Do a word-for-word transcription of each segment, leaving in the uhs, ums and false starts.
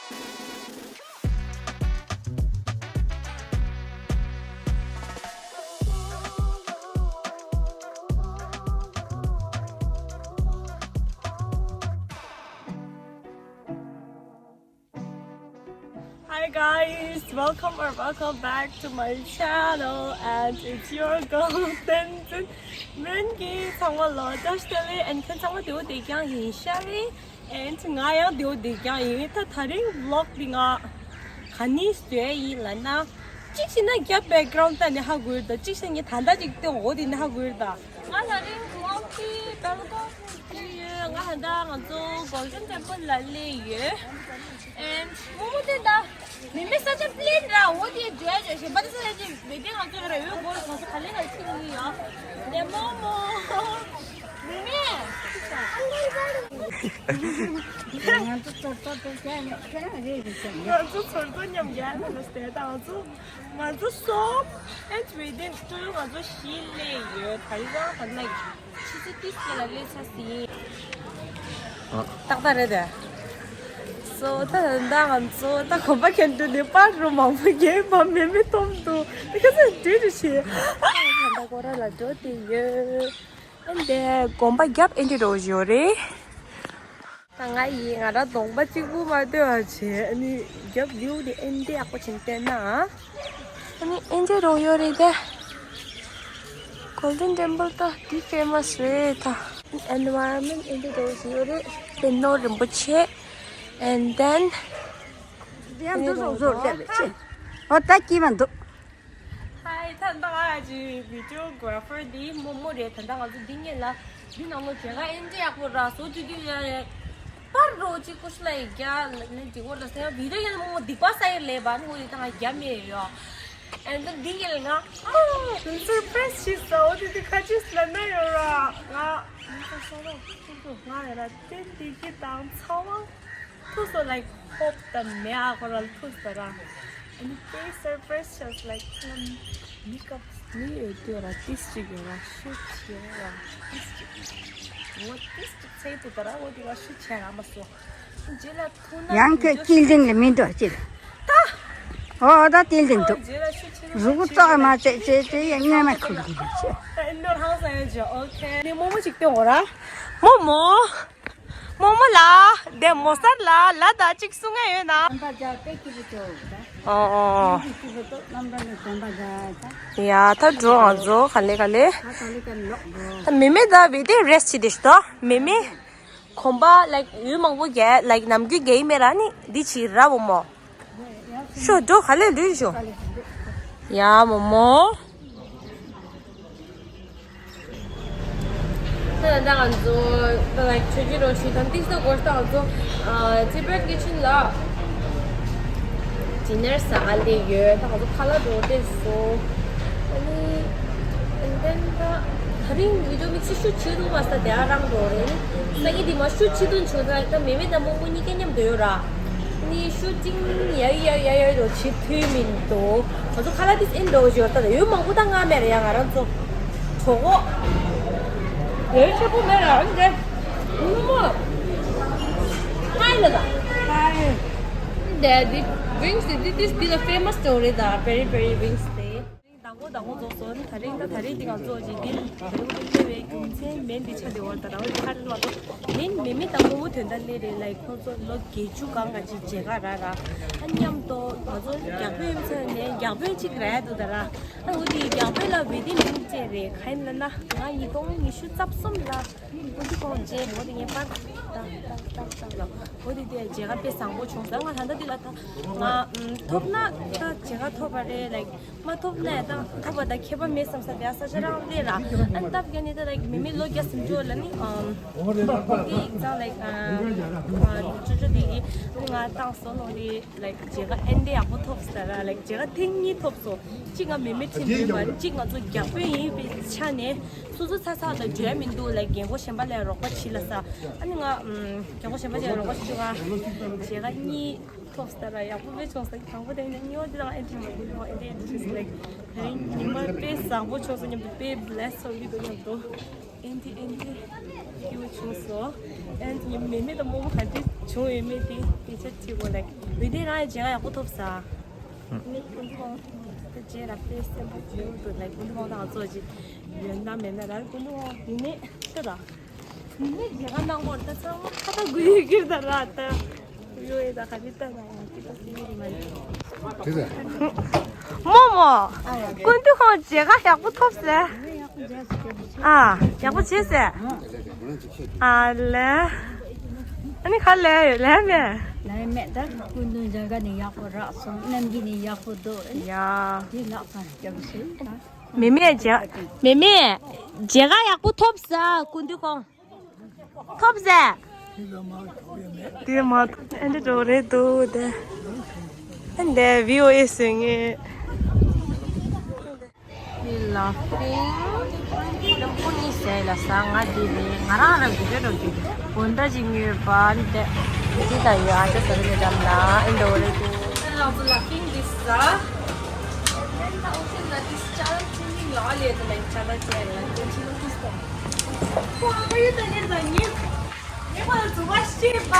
Hi guys, welcome or welcome back to my channel, and it's your girl Tenzin Mengi. ཚང་མ་ལ་བཀྲ་ཤིས་བདེ་ལེགས། and ཁྱེད་ཚང་མ་བདེ་པོ་བདེ་རྐྱང་ཡིན་ཤག་རེད། and ང་ཡང་བདེ་པོ་བདེ་རྐྱང་ཡིན། ད་དེ་རིང་vlog འདི་ང་ག་ནས་བཟོས་ཡིན་ལབ་ན། གཅིག་བྱས་ན་རྒྱབ་background ད་ནས་ཧ་གོ་ཡོད་ད། གཅིག་བྱས་ན་ད་ལྟ་གཅིག་སྟོན་འོ་དེ་ནས་ཧ་གོ་ཡོད་ད། ང་དེ་རིང་vlog འདི་Bangkok ཡོད། ང་ད་ལྟ་ང་ཚོ་Golden Temple ལ་སླེབས་ཡོད། and མོག་མོག་དེ་ད་མི་མེད་ས་ཆ་plain ར། འོ་དེ་བརྗོད་བརྗོད་བཞིན་པ་དེ་ས་ཆ་ཅིག་མི་དེ་ང་ཚོ་ར་ཡོད་སྐོར་གང་ས་ག་ལེ་ག་ལེ་ཁྱེར་གི་ཡོད། དེ་མོག་མོག་མི་མེད། ང་ཚོ་ཚོར་ཚོར་དེ་ཁྱེད་ཁྱེད་རང་རེད་རེད་ཟེར། ང་ཚོ་ཚོར་ཚོར་མཉམ་རྒྱག་ལ་ཟེར། ད་ང་ཚོ་ང་ཚོ་སོབ་and within two ང་ཚོ་བཞི་སླེབས་ཡོད། ད་རེས་ཀྱང་ད་ལྟ་ཆུ་ཚོད་ཏིས་ཀྱི་ལ་སླེབས་ཚར་ཟིན། ཏག་ཏག་རེད་དེ། སོ་ད་ད་ང་ཚོ་ད་གོམ་པ་གྱོན་དུས་ནི་པར་རུ་མང་པོ་རྒྱས་པ་མེ་མེ་ཐོམ་དུ་དེ་ག་ཚོད་འདྲི་རུ་བྱེད། ད་ད་ཀོ་ར་ལ་འགྲོ་དེ་ཡོད། ཨན་དེ་གོམ་པ་རྒྱབ་ཨེ་འདྲི་རོ་བཞི་རེད། ད་ང་ཡིས་ང་རང་གདོང་པ་གཅིག་པུ་མ་ལྟོས་པ་བྱས། ཨ་ནི་རྒྱབ་view དེ་ཨེ་འདྲ་ཡག་པོ་བྱས་བསྟན་ན། ཨ་ནི་ཨེ་འདྲ་རོ་ཡོད་རེད་དེ། Golden Temple ད་འདི་famous རེད་ད། Environment ཨེ་འདྲ་རོ་ཡོད་རེད། སྤྱན་ནོར་རིན་པོ་ཆེ། And then ཡང་འདུག་འདུག་འདུག་སླེབས་ཆེ། ཨོ་ད་སྐྱིད་མ་འདུག Hi ད་ལྟ་ང་ཅི་videographer འདི་མོག་མོག་རེད། ད་ལྟ་ང་ཚོ་འདི་ངེད་ལ་འདི་ནང་ལོ་མཇལ་ཁ་ཨེ་འདྲ་ཡག་པོ་ར་བཟོ་བཅུག་རྒྱུ་ཡ་རེད། པར་རོ་གཅིག་ཀུ་ཤུ་ལ་ཡི་རྒྱ་ལ་ནི་འདི་འོ་ལ་ཟེར་ཡང་video ཡང་མོག་མོག་སྡིག་པ་ས་ཡི་ལས་པ་ནི་འོ་ཡི་ད་ང་རྒྱ་མེད་ཡོད། And then འདི་ངེད་ལ་ང་ཨ་surprise བྱེད་ས་འོ་དེ་དེ་ཁ་ཅིག་ལ་ན་ཡོད་ར། ང་ང་ས་སོ་རོ་ཁུ་ཁུ་ང་ཡ་ར་ཏན་དེ་གི་དང་ཚ་བ། ཐུག་སོ་like hope དང་མེ་ཨ་ཁོ་ར་ལ་ཐུག་ས་ར། ཨ་ནི་དེ་surprise བྱས་like མི་སྐབས་མི་ཡོད་དུས་ར་ཏིས་ཅིག་ཡོད་ར་ཤུ་ཆེ་ར་ཏིས་ཅིག་ངོ་ཏིས་ཅིག་ཚེ་དུ་ད་ར་འོ་དེ་ར་ཤུ་ཆེ་ར་མ་སོ། རྗེས་ལ་ཐུག་ན་ཡང་ཁྱོད་ཀིལ་ཏིང་ལ་མི་འགྲོ་ཅི་ར། ད་ཨོ་ད་ཏིལ་ཏིང་འདུག་རྗེས་ལ་ཤུ་ཆེ་ར་རུ་གུ་ཏོག་མ་བྱས་བྱས་བྱས་ཡང་སྔོན་མ་ཁུར་གི་རེད་ཅེ། ད་ཨེ་འདོར་ཧང་སང་ཡོད་ཅེ། ཨོ་ཁེ་ནི་མོག་མོག་ཅིག་སྟོན་འོ་ར། མོག་མོག་མོག་མོག་ལ། དེ་མོ་སར་ལ་ལ་ད་ཅིག་གསུང་ང་ཡོད་ན། རྣམ་པ་རྒྱ་དཔེ་སྐྱིད་པོ་བྱོས་ད། ཨོ་ཨོ། སྐྱིད་པོ་ཏོ་རྣམ་པ་ནི་དགོན་པ་རྒྱ་ད། ཡ་ད་འགྲོ་ང་ཚོ་ག་ལེ་ག་ལེ། ད་ག་ལེ་ག་ལོག་འགྲོ། ད་མེ་མེ་ད་བི་དེ་རེས་བྱེད་དེ་ཤི་ཏོ་མེ་མེ། གོམ་པ་like ཡུལ་མང་པོ་རྒྱ་like ནམ་རྒྱུན་རྒྱ་ཡི་མེ་ར་ནི་འདི་ཆི་ར་བོ་མོ། ཤོ་འགྲོ་ག་ལེ་ལུས་ཤོ། ཡ་མོ་མོ། ད་ད་ང་ཚོ་ད་like ཆོས་རྗེ་རོ་ཤི་དང་ཏིག་ས་གོ་ད་ང་ཚོ་ཨ་Tibet Kitchen ལ་dinner ཟ་ག་སླེབས་ཡོད། ད་ང་ཚོ་ཁ་ལག་འགྲོ་བསྡད་སོང་། ཨ་ནི་and then ད་ད་རིང་video mix ཤུ་ཆེ་དུ་མ་ས་དེ་ཨ་རང་འགྲོ་རེད། ས་གི་དེ་མ་ཤུ་ཆེ་དུ་ཆུ་ད་ད་མེ་མེ་ད་མོག་མོག་གཉིས་ཀ་མཉམ་དུ་ཡོད་ར། ནི་ཤུ་ཊིང་ཡ་ཡ་ཡ་ཡ་རོ་བྱེད་ཐུབ་མི་འདུག་ང་ཚོ་ཁ་ལག་དེ་ཨེ་འགྲོ་ཞོར་ད་ཡོད་མང་པོ་ད་ང་མེད་ར་ཡ་ང་རང་ཚོ་གྲོགས་པོ་ཡོད་ཆེ་པོ་མེད་ར་འདྲེ་ངུ་མོ་ཧའི་ལ་ད་ཧའི། དེ་དེ་wings དེ་དེ་དེ་ལ་famous དེ་རེད་ད་peri peri wings དེ། དང་པོ་དང་པོ་རྫོགས་སོང་། ད་རིང་ད་ད་རིང་འདི་ང་ཚོ་ཅིག་འདི་ད་རིང་འདི་སླེབས་པའི་རྒྱུ་མཚན་མེན་འདི་ཆ་འདི་བར་ད་རང་འདི་ཁ་རེད་མ་གཏོགས་མེན་མེ་མེ་དང་མོ་མོ་དོན་དག་སླེབས་རེད། like ཁོང་ཚོ་ལོ་བརྒྱད་ཅུ་གང་ག་ཅིག་མཇལ་ཁ་རག་ར། ཨ་མཉམ་དུ་ང་ཚོ་རྒྱ་བོད་ཡོད་ཚད་ནས་རྒྱ་བོད་ཅིག་རག་ཡ་འདུག་ད་ར། ཨ་འོ་དེ་རྒྱ་བོད་ལ་wedding ring བཅས་རེད། ག་ཡིན་ལབ་ན་ང་ཉིས་སྟོང་ཉི་ཤུ་རྩ་གསུམ་ལ་འོ་དེ་ཁོང་མཇལ་འོ་དེ་ངའི་པར་ཏག་ཏག་ཏག་ཏག་ལ་འོ་དེ་དེ་མཇལ་ཁ་དཔེ་བཟང་པོ་བྱུང་ས། ང་ད་ལྟ་འདི་ལ་ད་ང་ཐོབ་ན་ད་མཇལ་ཁ་ཐོབ་པ་རེད། like མ་ཐོབ་ན་ད་ཐོབ་པ་ད་ཁྱད་པར་མེད་བསམ་ས་དེ་ས་ཆ་རང་ལས་ར། ཨ་ནི་སྟབས་ཀྱིས་ནི་ད་like མེ་མེ་ལོ་བརྒྱ་སུམ་ཅུ་ལ་ནི་ཨམ་དེ་ཡིག་ཚང་like ཨ་ཅོ་ཅོ་དེ་གི་ང་བཏང་སོང་ལོ་དེ་like མཇལ་ཁ་ཨེ་འདྲ་ཡག་པོ་ཐོབ་ས་ར། like མཇལ་ཁ་ཐེངས་གཉིས་ཐོབ་སོང་། གཅིག་ང་མེ་མེ་ཁྲིད་འདུག་པ་གཅིག་ང་ཚོ་རྒྱ་བོད་ཡིན་པའི་ཆ་ནས་སོ་སོ་ཚ་ཚ་ལ་འགྲོ་ཡ་མི་འདུག like རྒན་གོག་གཞན་པ་ལ་རོགས་པ་བྱེད་ལ་ས། ཨ་ནི་ང་ཨམ་རྒན་གོག་གཞན་པ་ལ་རོགས་པ་བྱེད་འདུག་ང་མཇལ་ཁ་གཉིས། ཐོབ་སྟེ་ར་ཡག་པོ་དཔེ་བྱུང་སོང་། དང་པོ་དེ་ནི་ཉོ་དེ་དང་ཨེ་འདྲ་མ་དེ་དང་ཨེ་འདྲ་ཨེ་འདྲ་ཞིག་like ད་རིང་ཉི་མ་དཔེ་བཟང་པོ་བྱུང་སོང་། མཉམ་དུ་དཔེ་bless བྱུང་གི་འདུག་མཉམ་དུ་ཨེ་འདྲ་ཨེ་འདྲ་སྐྱིད་པོ་བྱུང་སོང་། ཨེ་འདྲ་ཉི་མ་མེ་མེ་དང་རྨོ་མོ་ག་འདྲ་ བྱུང་ཡོད་མེད་དེ་དེ་ཆ་གཅིག་གོ་ལེགས་འོད་ལྡན་རང་ཡང་མཇལ་ཁ་ཡག་པོ་ཐོབ་ས། ནི་ཀུན་ཏུ་ཁོང་དེ་རྗེས་ལ་དཔེ་སེམས་པ་སྐྱིད་པོ་འདུག་ལེགས་ཀུན་ཏུ་ཁོང་དང་ཚོགས་ཀྱི་ཡོད་ན་མེད་ན་ར་ཀུན་ཏུ་ཁོང་ཡིན་ནི་ཤི་ར། ཡིན་ནི་མཇལ་ཁ་གནང་བར་ད་ཚང་མ་ཁ་ད་གུ་ཡི་གིར་ད་ར་ད་ཡོད་ཡོད་ད་ག་རི་ད་ན་ཡང་ཀི་ད་སི་ཡི་མ་ཡིན། དེ་ད། མོ་མོ། ཀུན་ཏུ་ཁོང་མཇལ་ཁ་ཡག་པོ་ཐོབ་ཟེར། ཨ། ཡག་པོ་བྱས་ཟེར། ཨ་ལེ། ཨ་ནི་ཁ་ལེ་ལེ་མེ། ལེ་མེ་ད་ཀུན་ཏུ་མཇལ་ཁ་ནི་ཡག་པོ་རག་སོང་། གནམ་གྱི་ནི་ཡག་པོ་འདུག་ཡ། དེ་ལག་པར་རྒྱབ་ཤིག་ད། མེ་མེ་མཇལ། མེ་མེ། མཇལ་ཁ་ཡག་པོ་ཐོབ་ཟེར་ཀུན་ཏུ་ཁོང་། ཐོབ་ཟེར། དེ་མ་ཐོབ་ཨེ་འདྲ་འགྲོ་རེད་འདུག་དེ། ཨེ་འདྲ་བི་ཨོ་ཨེ་ཟེར་ངེས། མི་ལ་ཕིང་། ལམ་བུ་གཉིས་ཟེར་ལ་ས་ང་འདི་རེད། ང་རང་རང་གི་རེད་རོ་འདི་རེད། འོན་ད་ཅི་ངོས་པ་འདི་འདི་ད་ཡོད་ཨ་ཅག་ཟེར་ནས་འགྲམ་ལ་ཨེ་འདྲ་འོ་རེད་འདུག་ལ་ལ་ཕིང་འདི་ས། ལ་ལ་ཅི་ལ་ཅི་ལ་ཅི་ལ་ཅི་ལ། ཁོ་ཨ་ཕ་ཡུལ་དུ་སླེབས་དང་ཉིན། ངས་ཁོ་ལ་རྫུན་མ་བཤད་པ།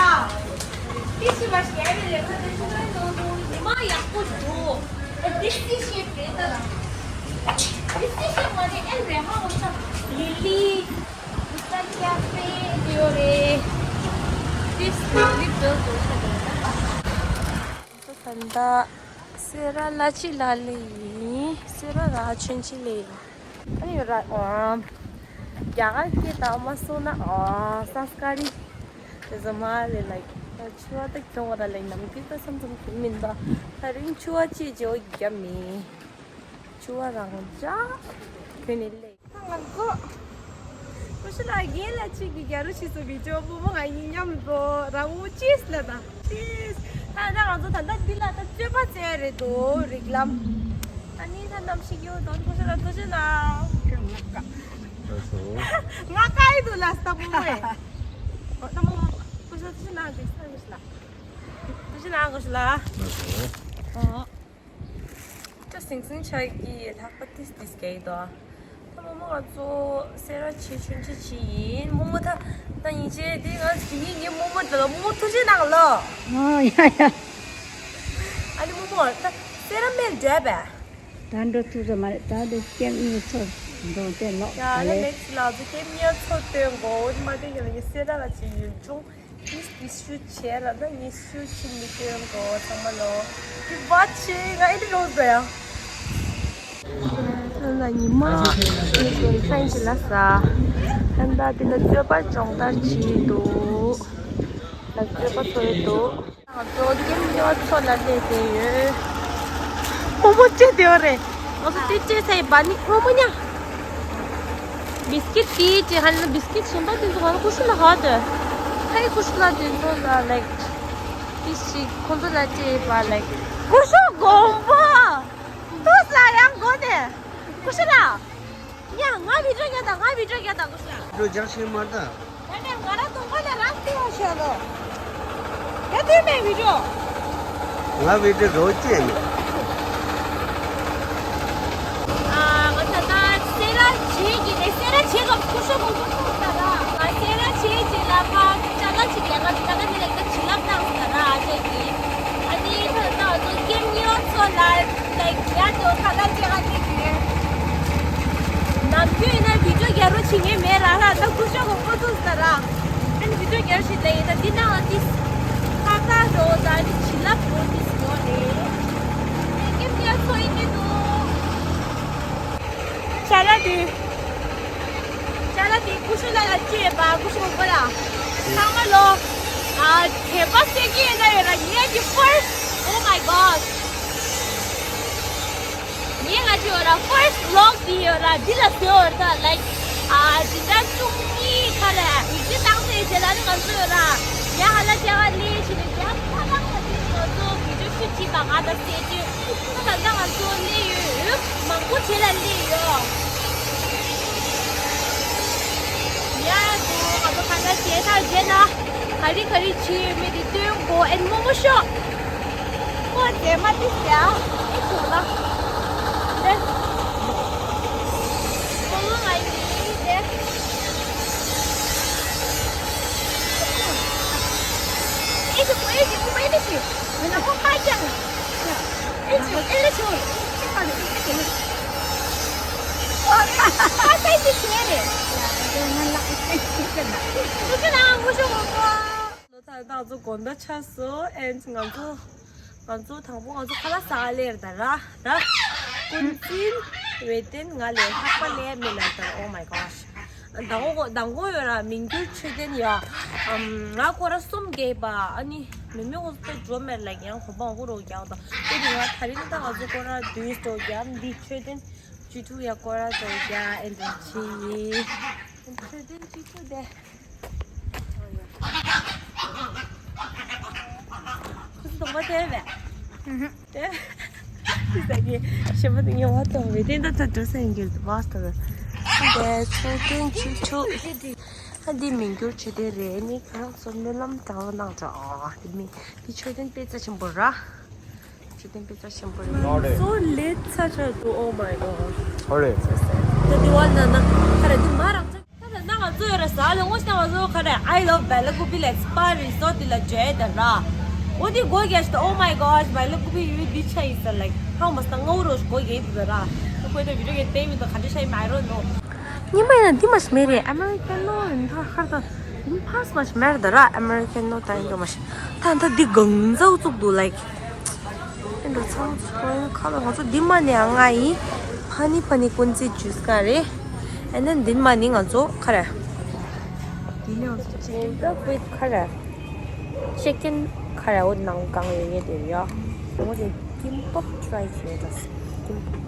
ཏི་ཤི་བ་ཞིག་ཡ་རེ་ལས་ཁོ་དེ་ཤི་ནོའི་ནོ་ནོ་ཉི་མ་ཡག་པོ་འདུག་ཨ་ཏི་སི་ཤེབ་རེད་ད། ཏི་སི་ཤེབ་མ་རེད་ཨེ་རེད་ཧ་འོ་ཆ་ལི་ལི། ཏི་ས་ཀྱ་ཧྥེ་དེ་ཡོད་རེད། ཏི་སི་ལི་ལི་འདུག་འདུག་ཤ་དེ་རེད་ད། ད་ལྟ་སེ་ར་ལ་ཅི་ལ་ལེ་ཡིན། སེ་ར་ར་ཆུན་ཅི་ལེ་ཡིན། ཨ་ནི་ར་ཨམ། རྒྱ་གར་སྐད་དག་མ་སོང་ན་ཨ་སངས་ཀ་རི། དེ་ཚོ་མ་ལེ་ལ་ཆུ་བ་ད་གྱོང་བ་ད་ལེ་ནམ་རྒྱུན་ད་བསམ་བསམ་གྱི་མིན་ད། ད་རིང་ཆུ་བ་ཅི་ཇོ་རྒྱ་མི། ཆུ་བ་རང་འཇགས། ཁྱོད་ནི་ལེ། ང་ཀོ། ཀུ་ཤུ་ལ་རྒན་ལ་གཅིག་གིས་རྒྱ་རུ་ཕྱིན་སོང་བི་ཌིའོ་པུ་མོ་ང་གཉིས་མཉམ་དུ་ར་འུ་ཅིས་ལ་དང་ཅིས། ད་ད་ང་ཚོ་ད་ལྟ་འདི་ལ་ད་རྩོད་པ་རྩེ་རེད་དོ་རིགས་ལམ། ཨ་ནི་ད་ནམ་ཞིག་ཡོད་དོ་ཀུ་ཤུ་ལ་ཐུགས་རྗེ་གནང་། ང་ཀ། ང་ཀ་ཡི་དུ་ལ་སྟག་པུ་མོ་ཡེ། ད་མོ་ཀུ་ཤུ་ཐུགས་རྗེ་གནང་ཀུ་ཤུ་ལ། ཐུགས་རྗེ་གནང་ཀུ་ཤུ་ལ། ཨོ། ཅོ་སིང་སིང་ཆགས་ཀྱི་ལྷག་པ་ཏིས་ཏིས་སྐྱེས་དོ། ད་རྨོ་མོ་ང་ཚོ་སེ་ར་བྱེས་ཆུན་ཆེ་ཆེ་ཡིན། རྨོ་མོ་ད་ད་ཡིན་ཆེ་དེ་ང་དེ་ཡིན་ངའི་རྨོ་མོ་དེ་ལ་རྨོ་མོ་ཐུགས་རྗེ་གནང་ལོ། ཨོ་ཡ་ཡ། ཨ་ནི་རྨོ་མོ་ད་སེ་ར་མེད་འདྲ་བས། ད་འགྲོ་ཐུབ་ས་མ་རེད། ད་འདི་སྐྱེམས་གཉིས་ཚོ་འགྲོ་དེ་ལོག་ཡ་ད་ད་ལེ། ནེག་སི་ལ་ཚོ་སྐྱེམས་གཉིས་ཚོ་སྟོན་དགོ་འོ་དེ་མ་སྟོན་ཡ་ལ་ངའི་སེ་ར་ལ་ཅི་ཡུལ་ལྗོངས། ཏིས་ཏིས་ཤུ་བྱས་ལ་ད་ངས་ཤུ་ཕྱིན་མི་སྟོན་གོ་ཚང་མ་ལོ། གི་བ་ཆེ་ང་ཨེ་འདྲ་རོགས་དགོས་ཡ། ད་ལ་ཉི་མ་ངས་ཀྱང་ཚན་ཅི་ལ་ས། ད་ད་དེ་ལ་རྩོད་པ་སྦྱོང་བརྡར་བྱེད་འདུག་ལ་རྩོད་པ་ཚོ་ཡོད་འདུག་ང་ཚོ་སྐྱེམས་ཉོ་ཚོ་ལ་སླེབས་བསྡད་ཡོད། སྔོན་མོ་ཅི་བསྡད་ཡོད་རེད། ང་ཚོ་དེ་ཅི་ཚེ་བ་ནི་སྔོན་མོ་ཉ། བིས་ཀིཊ་དེའི་ཅི་ཧ་ལ་བིས་ཀིཊ་གཞན་པ་དེ་ཚོ་ང་ཚོ་ཀུ་ཤུ་ལ་ཧ་དོ། ཧའི་ཀུ་ཤུ་ལ་དེ་ཚོ་ལ་ལེགས། དེ་ཞིག་ཁོང་ཚོ་ལ་ཅི་བ་ལེགས། ཀུ་ཤུ་དགོངས་པ། ཏུས་ལ་ཡང་དགོས་ཏེ། ཀུ་ཤུ་ལ། ཉ་ང་བི་ཌིའོ་རྒྱག་དང་ང་བི་ཌིའོ་རྒྱག་དང་ཀུ་ཤུ་ལ། བི་ཌིའོ་རྒྱག་ཤེས་མ་ད། ད་ནས་ང་རང་གདོང་པ་ལ་རང་བལྟས་པ་ཤོད་དོ། ཡ་དུས་མེད་བི་ཌིའོ། ང་བི་ཌིའོ་རོ་ཅེ་མེད། ཨ་ང་ད་ལྟ་སེ་ར་བྱེས་ཀྱི་ནས་སེ་ར་བྱེས་ཀྱི་ཀུ་ཤུ་གོ་ཀུ་ཤུ་ད་ར། ང་སེ་ར་བྱེས་ཀྱི་ལ་ཕ་ཅ་ལག་ཅིག་ཡ་ང་ཅ་ལག་ནི་ལེགས་ད་བྱིན་རླབས་བཏང་ད་ར་ཨ་ཅེ་གི། ཨ་ནི་ད་ལྟ་ང་ཚོ་སྐྱེམས་ཉོ་ཚོ་ལ། ལའིཀ་ཡ་དོ་ཁ་ལ་ཅེ་ག་ཏི་གི། ནམ་རྒྱུན་ཡིན་ན་བི་ཌིའོ་རྒྱག་རོགས་བྱེད་ངེས་མེད་ར་ར་ད་ཀུ་ཤུ་གོ་ཀོ་ཐུག་ས་ར། ཨན་བི་ཌིའོ་རྒྱག་ཤི་ལེ་ཡིན་ད་འདི་ནང་ལ་ཏིས། ཁ་ཁ་རོ་ད་ནི་བྱིན་རླབས་རོ་ཏིས་ཡོད་རེད། ངས་སྐྱེམས་རྒྱག་ཚོ་ཡིན་གི་འདུག་ཅ་ལག་དེ། ཅ་ལག་དེ་ཀུ་ཤུ་ལ་ལ་སྐྱེས་པ་ཀུ་ཤུ་མོ་པ་ལ། ཚང་མ་ལོ། ཨ་དད་པ་སེ་གི་ཡིན་ན་ཡོད་ལ་ངས་ཀྱི་first oh my god ངས་ང་ཅི་ཡོད་ལ་first vlog དེ་ཡོད་ལ་འདི་ལ་ཟེར་ཡོད་ལ་like ཨ་འདི་འདྲ་བཅུ་གཉིས་ཁ་ལ་ཡིག་ཆ་བཏང་ཚེ་རྗེས་ལ་ནི་ང་ཚོ་ཡོད་ལ་ཡ་ཧ་ལ་ཅ་ག་ལས་ཕྱིན་ནས་ཡ་ཁ་ལག་ལ་དེ་ནི་ང་ཚོ་བི་ཌིའོ་ཤུ་བྱེད་པ་ང་དང་སེ་ཅི། ད་ལྟ་ང་ཚོ་སླེབས་ཡོད། མང་པོ་བྱེད་ལ་སླེབས་ཡོད། ཡ་དུ་ང་ཚོ་གང་འདྲ་བྱས་ཐག་བྱས་ན་ག་རེ་ག་རེ་བྱེད་ཡོད་མེད་དེ་སྟོན་དགོས། ཨེན་རྨོ་མོ་ཤོག་ཁོ་རྗེས་མ་ཏིས་ཡ་ཨེ་ཐུག་ལ་དེ་རྨོ་མོ་ང་ཡིན་དེ། ལོ་ད་ང་ཚོ་དགོང་དག་ཆགས་སོང་། ཨེན་ང་ཚོ་ང་ཚོ་དང་པོ་ང་ཚོ་ཁ་ལག་ཟ་ག་སླེབས་ད་ར་ར། ཀུན་གཟིགས་ཝེ་ཏན་ང་ལས་ལྷག་པ་ལས་མི་ལ་ད། Oh my gosh། མདང་དགོང་མདང་དགོང་ཡོད་ར་མི་འགྱུར་མཆོད་རྟེན་ཡ། ང་སྐོར་ར་གསུམ་བརྒྱབ་པ། ཨ་ནི་མི་མི་ཁོ་ཚོ་འགྲོ་མེད་ལ་ཡང་གོ་འཕང་ཧུ་རོ་རྒྱག་དང་། དེ་དུས་ང་ད་རིང་ད་ང་ཚོ་སྐོར་ར་བདུན་འགྲོ་རྒྱག་འདི་མཆོད་རྟེན་བཅུ་དྲུག་ཡ་སྐོར་ར་འགྲོ་རྒྱག་ཨེ་འདྲ་ཅི་ཡིན། མཆོད་རྟེན་བཅུ་དྲུག་དེ། ཁོ་ཚོ་གདོང་པ་བལྟས་པས། ཨུ་ཧུ། དེ་ཟ་གི་ཞེ་པོ་དེ་ངས་བ་དང་བའི་དེ་འདྲ་ད་འགྲོ་སེང་གེ་བ་ལྟ་བུ། དེ་མཆོད་རྟེན་བཅུ་དྲུག་ཨ་འདི་མི་འགྱུར་མཆོད་རྟེན་རེད། ནི་ཁྱེད་རང་ཚོ་སྨོན་ལམ་དྲང་གནང་འགྲོ། ཨ་འདི་མི་འདི་མཆོད་རྟེན་དཔེ་རྩ་ཆེན་པོ་ར། མཆོད་རྟེན་དཔེ་རྩ་ཆེན་པོ་རེད། ང་ཚོ་ལས་ཚ་ཆགས་འདུག Oh my god། ཨོ་རེད། ད་འདི་བ་ན་ན་ཁ་ར་འདི་མ་རང་ཚ། ད་ན་ང་ཚོ་ཡོད་ར་ཟ་ལ་ངོ་ཤ་ང་ཚོ་ཁ་ར་I love Belagubi ལ་spa resort འདི་ལ་འཇོག་ཡས་ད་ར། འོ་འདི་སྒོ་རྒྱག་ཤི་ད། Oh my gosh Belagubi ཡུལ་འདི་ཆ་ཡིན་ས་ལ་ཧང་མ་ས་ངའུ་རོ་སྒོ་རྒྱག་ཡས་ད་ར། ཁོས་ད་བི་ཌིའོ་གི་དེ་མི་ད་ག་འདྲ་ཤ་ཡིན་མ་རོ་ནོ། ཉི་མ་ཡིན་ན་འདི་མ་ཤི་མེད་རེད། ཨ་མེ་རི་ཀན་ནོ་ཡིན་ད་ཁར་ད་འདི་ཕ་སི་མ་ཤི་མེད་ད་ར། ཨ་མེ་རི་ཀན་ནོ་ད་ཡིན་ད་མ་ཤི་ད་ད་འདི་གང་ཚ་བཙུགས་འདུག་ལའིཀ་ཨེ་འདྲ་ཚང་ཚོ་ཁ་ལོ་ང་ཚོ་འདི་མ་ནི་ང་ཡིན། ཕ་ནི་ཕ་ནི་ཀུན་རྩི་ཇུས་ག་རེད། ཨེ་ནན་འདི་མ་ནི་ང་ཚོ་ཁ་ར། འདི་ནི་ང་ཚོ་ཅི་ད་ཀུའི་ཁ་ར། ཅི་ཀན་ཁ་ར་འོ་ནང་གང་ཡོད་ངེས་དེ་ཡ། ངོ་དེ་ཀིམ་པོབ་ཊི་རའི་བྱས་ད། ཀིམ་པོབ།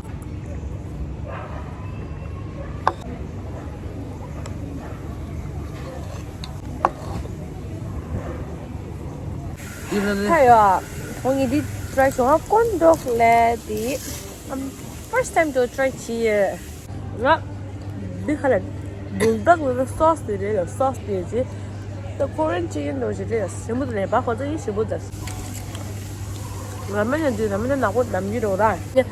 ཁ་ཡོ། ཁོང་གིས་འདི་ཊི་རའི་བྱུང་ང་ཀོན་ཌོག་ལས་འདི། ཨམ། ཕར་སི་ཊི་ཊའིམ་ཊུ་ཊི་རའི་བྱས་ཡོད། ང་། འདི་ཁ་ལ། བུལ་ཌོག་ལ་སོ་སི་དེ་རེད་ལ་སོ་སི་དེ་རེད། The Korean chicken ནང་བཞིན་རེད་ལ་ཞིམ་པོ་དེ་རེད་པ་ཁོ་ཚོ་ཡིན་ཞིམ་པོ་དེ། ར་མེན་ཡང་འདི་ར་མེན་ནག་པོ་ནམ་རྒྱུན་རེད་ར།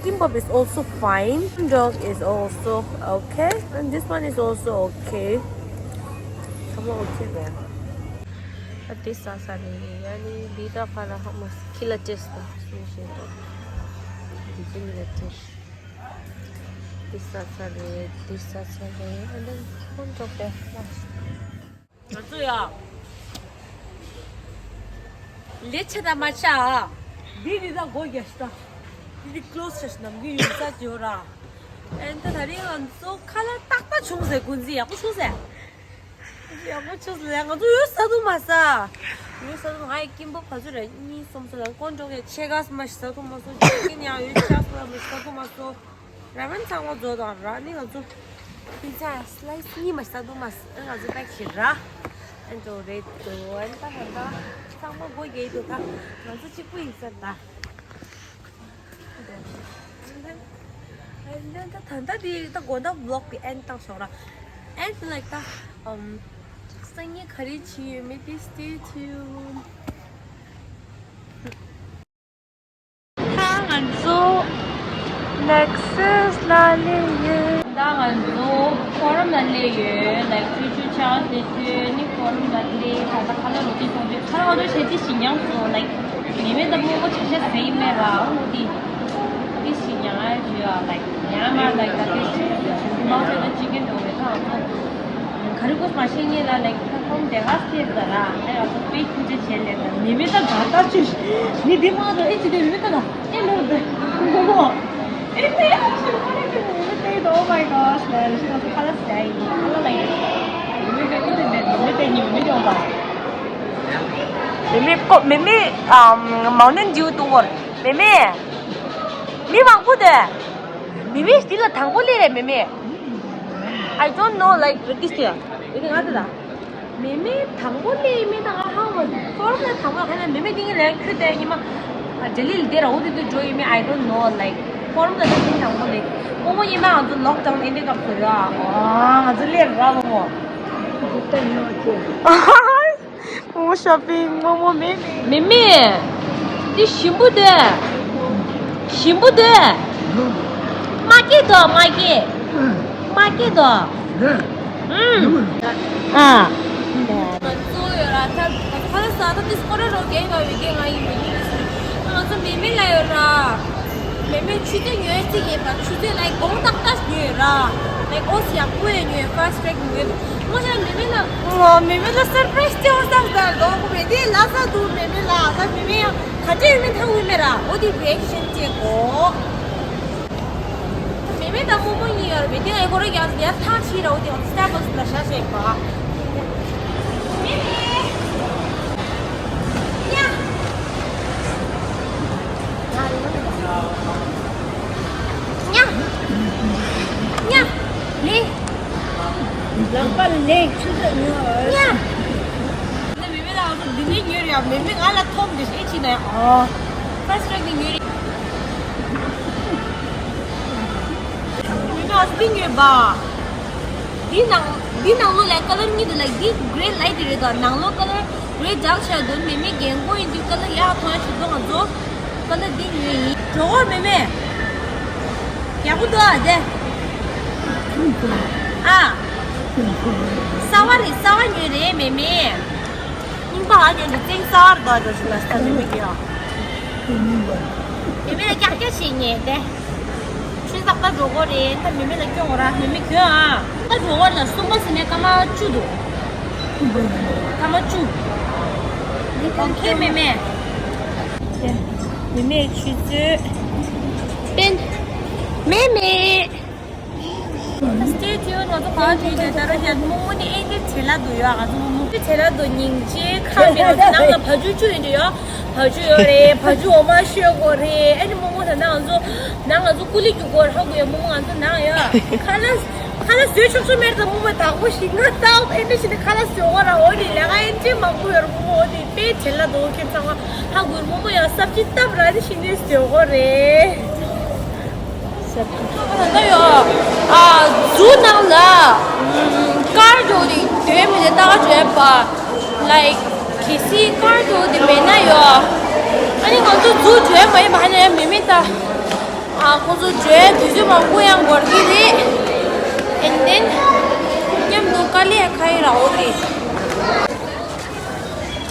Kimbap is also fine. Dog is also okay. And this one is also okay. ཚང་མ་ཨོ་ཁེ་རེད། ཨ་དེ་ཟ་ས་རེད། ཨ་ནི་འདི་ད་ཁ་ལ་ཧ་མ་ཁི་ལ་ཏེས་ད་སུ་ཞེས་ད། འདི་ཅི་མི་ལ་ཏེས། འདི་ཟ་ས་རེད། འདི་ཟ་ས་རེད། ཨ་ནི་ཁོང་ཚོ་དེ་ལ། ང་ཚོ་ཡ། ལས་ཆེ་ད་མ་ཆ། འདི་རི་ད་སྒོ་རྒྱག་ཤི་ད། འདི་ཀློ་སི་ཆ་ཤི་ནམ་གི་ཡོད་ས་ཅི་ཡོད་ར། ཨེ་ད་ད་རིང་ང་ཚོ་ཁ་ལག་ཏག་ཏག་བྱུང་ཟེར། ཀུན་གཟིགས་ཡག་པོ་བྱུང་ཟེར། ཡག་པོ་བྱུང་ཟེར། ང་ཚོ་ཡོད་ས་དུ་མ་ཟ། ཡོད་ས་དུ་ང་ཡི་ཀིམ་པོ་ག་ཚོད་རེད། གཉིས་གསུམ་ཚོ་ལ་ཀོན་ཀྲོག་གི་ཆེ་ག་སི་མ་ཤི་ས་དུ་མ་སོ། ཅི་ཀིན་ཡང་ཡོད་ཆ་སི་མ་ཤི་ས་དུ་མ་སོ། ར་མེན་ཚང་མ་བཟོ་དང་ར་ནི་ང་ཚོ། པི་ཛ་སི་ལའི་སི་གཉིས་མ་ཤི་ས་དུ་མ་སོ། ང་ཚོ་ཏག་ཤི་ར། ཨན་ཏོ་རེད་དོ་ཨན་ཏ་ཧན་ཏ། ཚང་མ་སྒོ་རྒྱག་དུ་ད། ང་ཚོ་གཅིག་པུ་ཡིན་ས་ད། ད་ད་ད་དེ་ད་དགོང་དག་བི་ལོག་གི་ཨེན་བཏང་སོང་ར། ཨེན་ལའིག་ད་ཨམ། སང་ཉིན་ག་རེ་བྱེད་ཡོད་མེད་དེ་stay tuned། ད་ང་ཚོ་ལེག་སིས་ལ་སླེབས་ཡོད། ད་ང་ཚོ་ཕོ་རམ་ལ་སླེབས་ཡོད། ལའིག་ཆུ་ཆུ་ཆགས་ཏེ་ཐོན་ནི་ཕོ་རམ་ལ་སླེབས། ད་ལྟ་ཁ་ལག་རོ་ཏི་སོང་དུས་ཁ་ལག་འོ་དོ་བྱས་ཏེ་ཞིག་ཉམས་སོང་། ལའིག་མེ་མེ་ད་མོ་མོ་ཆ་ཆ་ཟེ་ཡིན་མེད་པ། འོ་དེ་དེ་ཞིག་ཉམས་ཡ་ཞུ་ཡ། ལའིག་ཉམས་མ་ལའིག་ད་དེ་ཞིག་ཉམས་སོང་། མ་ཚོད་ད་ཅི་གིན་འགྲོ་བའི་ཁ་ང་ཚོ་ག་རེ་དགོས་མ་ཤེས་ངེས་ལ་ལའིག་ཕ་ཁོམ་དེ་ག་སེ་ད་ར་ཨེ་ང་ཚོ་དཔེ་ཁྱུ་ཆ་བྱས་ལས་ད་མེ་མེ་ད་ག་ད་ཅི་ནི་དེ་མ་ད་ཨེ་ཅི་དེ་མེ་མེ་ད་ན། ཨེ་ལོ་དེ་ངོ་མོ། ཨེ་དེ་ཨ་ཅི་ཁ་ལག་དེ་མེ་མེ་དེ་ད། Oh my gosh ལ་ལ་ཤི་ང་ཚོ་ཁ་ལག་ཟ་ཡིན། ཁ་ལག་ལ་ཡིན། མེ་མེ་དེ་ཁོ་དེ་མེ་མེ་དེ་ཉི་མེ་མེ་དེ་ཨོ་པ། མེ་མེ་ཀོ་མེ་མེ་ཨམ་མའོ་ནན་ཌིའུ་ཏུ་ཝར། མེ་མེ། མི་མང་པོ་དེ། མེ་མེ་འདི་ལ་དང་པོ་སླེབས་རེད་མེ་མེ། I don't know like this year. ཡིན་ང་དེ་ད། མེ་མེ་དང་པོ་སླེབས་མི་དང་ཧང་བ་ཕོ་རོམ་ལ་དང་པོ་ལ་ཁ་ན་མེ་མེ་ཏིང་ལ་ཁུ་དེ་ཉི་མ། ཨ་ཌེ་ལི་ལ་དེ་ར་འོ་དེ་དུ་འགྲོ་ཡིན་མི། I don't know like ཕོ་རོམ་ལ་དེ་དང་པོ་སླེབས། ཕོ་མོ་ཉི་མ་ང་ཚོ་ལོག་ཌའུན་ཨེ་འདྲའི་སྐབས་སུ་ཡོད་ཨ། ང་ཚོ་སླེབས་ར་ཕོ་མོ། འོ་ཤོ་པིང་མོ་མོ་མེ་མེ། མེ་མེ། འདི་ཞིམ་པོ་དེ། ཞིམ་པོ་དེ། མ་སྐྱེས་དོ་མ་སྐྱེས། མ་སྐྱེས་དོ། ཨུམ། ཨ། ང་ཚོ་ཡོད་ར་ཐབ་ཁ་ལ་ཟ་ ད་ལྟ་དེ་སྐོར་རོ་རྒྱལ་བ་བའི་རྒྱལ་ང་ཡིན་མི་ཡིན་ཟེར། ང་ཚོ་མེ་མེ་ལ་ཡོད་ར། མེ་མེ་ཆུ་ཚོད་ཉོས་ཅིག་ཡིན་པ་ཆུ་ཚོད་ལའི་དགོང་ཏག་ཏག་ཉོས་ར། ལའི་ཨོ་སི་ཡག་པོ་ཡ་ཉོས་ཕ་སི་ཊི་ཊེག་ཉོས། ངོ་ཤ་མེ་མེ་ལ་ངོ་མེ་མེ་ལ་སར་པ་རའི་སི་ཅེ་ཧོ་སང་ཟ་ལོ་གོ་མེ་དེ་ལ་ས་དུ་མེ་མེ་ལ་ད་མེ་མེ་ཡང་ག་ཅེ་ཡོད་མེ་ཐང་ཡོད་མེ་ར་ཨོ་དེ་རི་ཨེག་ཤན་ཅེ་གོ། མེ་མེ་དང་རྨོ་མོ་གཉིས་ཡོད་རེད། དེ་ཨེ་གོ་རེ་ཡར་ཡར་ཐང་ཆད་ར་འོ་དེ་སི་ཊར་བྷག་སི་ལ་ཤ་ཤེག་པ། མེ་མེ། ཉ། ཉ། ཉ། ལེ། ལག་པ་ལེ་ཆུ་ཚོད་ཉོ། ཉ། ད་མེ་མེ་ལ་འདི་ནས་ཉོས་རེད་ཡ། མེ་མེ་ང་ལ་ཐོབ་འདི་ཧེ་ཆི་ན་ཡ། ཨོ། ཕ་སི་ཊི་ཊེག་ནས་ཉོས་རེད། མེ་མེ་ཨ་སི་ཉོས་པ། འདི་ནང་འདི་ནང་ལོ་ལ་ཀ་ལར་གཉིས་འདུག་ལ། འདི་གྷི་རེ་ལའིཊ་རེད་དོ། ནང་ལོ་ཀ་ལར་རེད་ཇག་ཆ་དོན་མེ་མེ་རྒན་གོ་ཡིན་དུས་ཀ་ལར་ཡག་ཐོང་ཡ་ཆུ་དོ་ང་ཚོ། ཀ་ལར་འདི་ཉོས་ཡིན། གྲོགས་མེ་མེ། ཡག་པོ་འདུག་ཨ་དེ། ཨ། གསར་བ་རེད་གསར་བ་ཉོས་རེད་མེ་མེ། རྙིང་པ་ཨ་ཉོས་འདུག་ཙེང་གསར་བ་རེད་དོ་ཨ་ཅོ་ལ་སྟ་མེ་མེ་གི་ཡོ། མེ་མེ་ལ་ཀྱག་ཀྱག་བྱེད་ཉེ་དེ། ཆུ་ཚགས་ད་འགྲོ་གོ་རེད། ད་མེ་མེ་ལ་སྐྱོན་འོ་ར་མེ་མེ་གྱོན་ཨ། ད་འགྲོ་གོ་རེད་ལ་གསུམ་པ་ཟིན་ནས་སྐར་མ་བཅུ་འདུག་སྐར་མ་བཅུ། ཨོ་ཁེ་མེ་མེ། མེ་མེ་ཆུ་ཚོད། པེན། མེ་མེ། Stay tuned. ང་ཚོ་ག་དུས་དེ་ད་ར་ཞག་རྨོ་མོ་ནི་ཨེ་འདྲ་བྱེད་ལ་འདུག་ཡོད། ང་ཚོ་རྨོ་མོ་བྱེད་ལ་འདུག་སྙིང་རྗེ་ཁ་མེད། ང་ཚོ་ནང་ལ་བ་ཕྱུགས་བཅུ་ཡོད་འདུག་ཡོད། བ་ཕྱུགས་ཡོད་རེད། བ་ཕྱུགས་འོ་མ་བཤོས་དགོས་རེད། ཨ་ནི་རྨོ་མོ་ད་ནང་ང་ཚོ་ནང་ང་ཚོ་ཀུ་ལི་རྒྱུག་དགོས་རེད། ཧ་གོ་ཡ་རྨོ་མོ་ང་ཚོ་ནང་ཡོད། ཁ་ལག་ཁ་ལག་བཟོས་ཆོག་ཆོག་མེད་ད་རྨོ་མོ་དག་པོ་ཞིག་ང་ཏའོ་ཨེ་འདྲ་ཞིག་ནི་ཁ་ལག་བཟོས་དགོས་ར། འོ་ནི་ལས་ཀ་ཨེ་འདྲ་མང་པོ་ཡོད་ར་རྨོ་མོ། འོ་ནི་དཔེ་བྱེད་ལ་འདུག་ཁྱེད་ཚང་མ་ཧ་གོ་རྨོ་མོ་ཡ་སབ་ཅི་བཏབ་ར་ནི་ཞིག་ནི་བཟོས་དགོས་རེད། ད་ཡོ། ཨ། ཛུ་ནང་ལ། ཀར་འགྲོ་དེ་དོན་མི་དེ་ལྟ་ག་བྱོས་པ། ལའིཀ་གལ་སྲིད་ཀར་འགྲོ་དེ་མེད་ན་ཡོ། ཨ་ནི་ང་ཚོ་ཛུ་བྱོས་མ་ཡིན་པ་ཧ་ནས་མི་མི་ལྟ། ཨ། ཁོང་ཚོ་བྱོས་དུས་ཚོད་མང་པོ་ཡང་འགོར་གི་རེད། And then མཉམ་དུ་དཀའ་ལས་ཁ་ཡི་ར་འོ་དེ།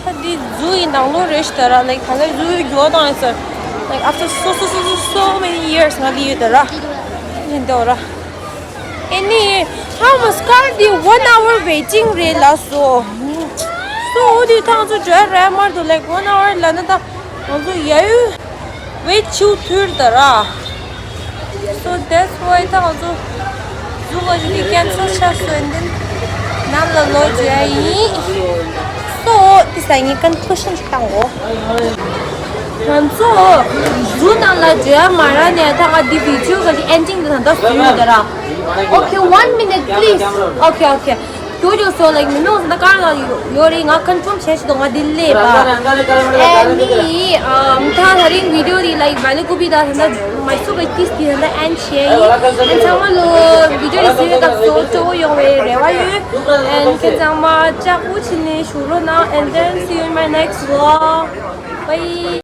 ད་འདི་ཛུ་ཡི་ནང་ལོགས་རེད་ཤག་ད་ར། ལའིཀ་ད་ལྟ་ཛུ་ཡི་འགྱུར་བ་བཏང་ཡོད་ས། Like after so so so so so many years ང་འདི་ཡོད་ད་ར། ཡིན་ད་ར། ཨེ་ནི་ཧ་མ་སྐར་འདི་one hour waiting རེད་ལ་སོ། སོ་འོ་དེ་ཐང་ཚོ་འཇོ་ར་མར་དུ་like one hour ལ་ན་ད་ང་ཚོ་ཡ་ཡུ། ཝེ་ཆུ་ཐུར་ད་ར། So that's why ད་ང་ཚོ་ཛུ་ག་ཞིག་གི་ཀན་སེལ་ཆགས་སོང་། And then ནང་ལ་ལོག་འཇོ་ཡ་ཡིན། སོ་དེ་ས་ངའི་ཀོན་ཀུ་ལུ་ཤན་ཞིག་བཏང་གོ། ང་ཚོ་ཛུ་ནང་ལ་འཇོ་ཡ་མ་རག་ནས་ད་ང་འདི་བི་ཌི་ཡོ་ག་ཞིག་ཨེན་ཌིང་དུ་ད་ལྟ་བཟོས་ཡོད་ད་ར། Okay, one minute, please. Okay, okay. ཁྱོད་ཚོ་like མི་མང་ཚང་ད་ག་རེ་ལ་ཡོད་རེད། ང་ཀོན་ཕོམ་བྱས་ཤི་དོ། ང་འདི་ལས་པ། ཨེ་ནི་ཨམ་ད་ད་རིང་བི་ཌི་ཡོ་རི་like བ་ལི་ཀུ་པི་ད་ད་མ་སུ་ག་ཏིས་ཏི་ད་ཨེན་ཤེ་ཨེན་ཚང་མ་ལོ་བི་ཌི་ཡོ་རི་སི་རེ་ད་སོ་ཅོ་ཡོང་བའི་རེ་བ་ཡོད། ཨེན་ཁྱེད་ཚང་མ་ལྕགས་པོ་ཕྱི་ནས་ཞུ་རོགས་གནང་། And then see you in my next vlog. Bye.